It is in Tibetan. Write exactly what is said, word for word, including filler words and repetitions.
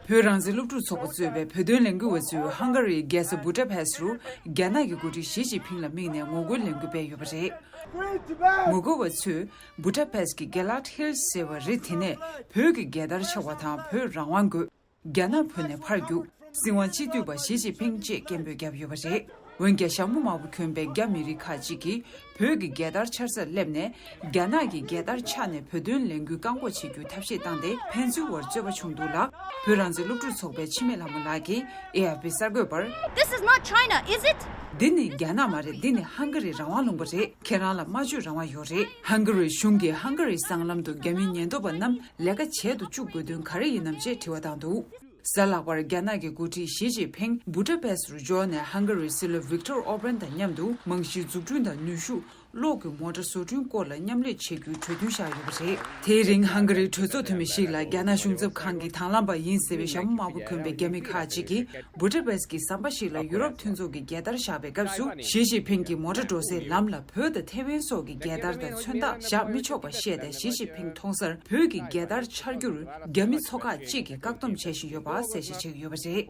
བོད་རང་བཙན་སློབ་ཕྲུག་ཚོགས་པ་གཙོས་པའི་བོད་དོན་ལས་འགུལ་བ་ཚོས་ཧང་ག་རིའི་རྒྱལ་ས་བུ་ཏྲ་བྷེ་སི་རུ་རྒྱ་ནག་གི་འགོ་ཁྲིད་ཞི་ཅིན་ཕིང་ལ་དམིགས་ནས་ངོ་རྒོལ་ལས་འགུལ་སྤེལ་ཡོད་པ་རེད། ངོ་རྒོལ་བ་ཚོས་བུ་ཏྲ་བྷེ་སི་ཀྱི་གེ་ལ་ཊི་ཧིལ་ཟེར་བ་རི་དེ་ནས་བོད་ཀྱི་རྒྱལ་དར་འཕྱར་བ་དང་བོད་རང་དབང་དགོས། རྒྱ་ནག་བོད་ནས་ཕར་རྒྱུག་སྲིད་དབང་སྤྱི་འཐུས་པ་ཞི་ཅིན་ཕིང་བཅས་སྐད་འབོད་བརྒྱབ་ཡོད་པ་རེད། འོན་ཀྱང་ཞྭ་མོ་དམར་པོ་གྱོན་པའི་རྒྱ་མི་རིགས་ཁག་ཅིག་གིས་བོད་ཀྱི་རྒྱལ་དར་འཕྱར་སར་སླེབས་ནས་རྒྱ་ནག་གི་རྒྱལ་དར་འཕྱར་ནས་བོད་དོན་ལས་འགུལ་བཀག་འགོག་བྱེད་རྒྱུའི་ཐབས་ཤེས་བཏང་སྟེ་ཕན་ཚུན་བར་རྩོད་པ་བྱུང་འདུག་ལ། བོད་རང་བཙན་སློབ་ཕྲུག་ཚོགས་པའི་འཆི་མེད་ལྷ་མོ་ལགས་ཀྱིས་ཨེ་ཨེཕ་པི་གསར་འགོད་པར། This is not China, is it? འདི་ནི་རྒྱ་ནག་མ་རེད། འདི་ནི་ཧང་ག་རིའི་རང་དབང་ལུང་པ་རེད། ཁྱེད་རང་ལ་སྨྲ་བརྗོད་རང་དབང་ཡོད་རེད། ཧང་ག་རིའི་གཞུང་གིས་ཧང་ག་རིའི་སྲང་ལམ་དུ་རྒྱ་མིའི་ཉེན་རྟོག་པ་རྣམས་ལས་ཀ་བྱེད་དུ་བཅུག་དགོས་དོན་ག་རེ་ཡིན་ནམ་ཅེས་དྲི་བ་བཏང་འདུག་གཟའ་ལྷག་པར་རྒྱ་ནག་གི་འགོ་ཁྲིད་ཞི་ཅིན་ཕིང་བུ་ཏྲ་བྷེ་སི་རུ་འབྱོར་ནས་ཧང་ག་རིའི་སྲིད་བློན་ཝིག་ཏོར་ཨོར་བན་དང་མཉམ་དུ་རྨང་གཞིའི་འཛུགས་སྐྲུན་དང་ནུས་ཤུགས། གློག་གི་མོ་ཊ་བཟོ་སྐྲུན་སྐོར་ལ་མཉམ་ལས་བྱེད་རྒྱུའི་གྲོས་མཐུན་བཞག་ཡོད་པ་རེད། དེའི་རིང་ཧང་ག་རིའི་གྲོས་ཚོགས་འཐུས་མི་ཞིག་ལ་རྒྱ་ནག་གཞུང་ཚབ་ཁང་གི་དང་བླངས་པ་ཡིན་ཟེར་བའི་ཞྭ་མོ་དམར་པོ་གྱོན་པའི་རྒྱ་མི་ཁག་ཅིག་གིས་བུ་ཏྲ་བྷེ་སི་ཀྱི་ཟམ་པ་ཞིག་ལ་ཡུ་རོབ་མཐུན་ཚོགས་ཀྱི་རྒྱལ་དར་བཞག་པའི་སྐབས་སུ་ཞི་ཅིན་ཕིང་གིས་མོ་ཊ་འགྲོ་སའི་ལམ་ལ་བོད་དང་ཐེ་ཝན་སོགས་ཀྱི་རྒྱལ་དར་དང་མཚོན་རྟགས་བཞག་མི་ཆོག་པ་བཤད་དེ་ཞི་ཅིན་ཕིང་མཐོང་སར་བོད་ཀྱི་རྒྱལ་དར་འཕྱར་རྒྱུར་རྒྱ་མི་ཚོ་ཁག་ཅིག་གིས་བཀག་སྡོམ་བྱེད་བཞིན་ཡོད་པ་གསལ་བཤད་བྱེད་ཀྱི་ཡོད་པ་རེད།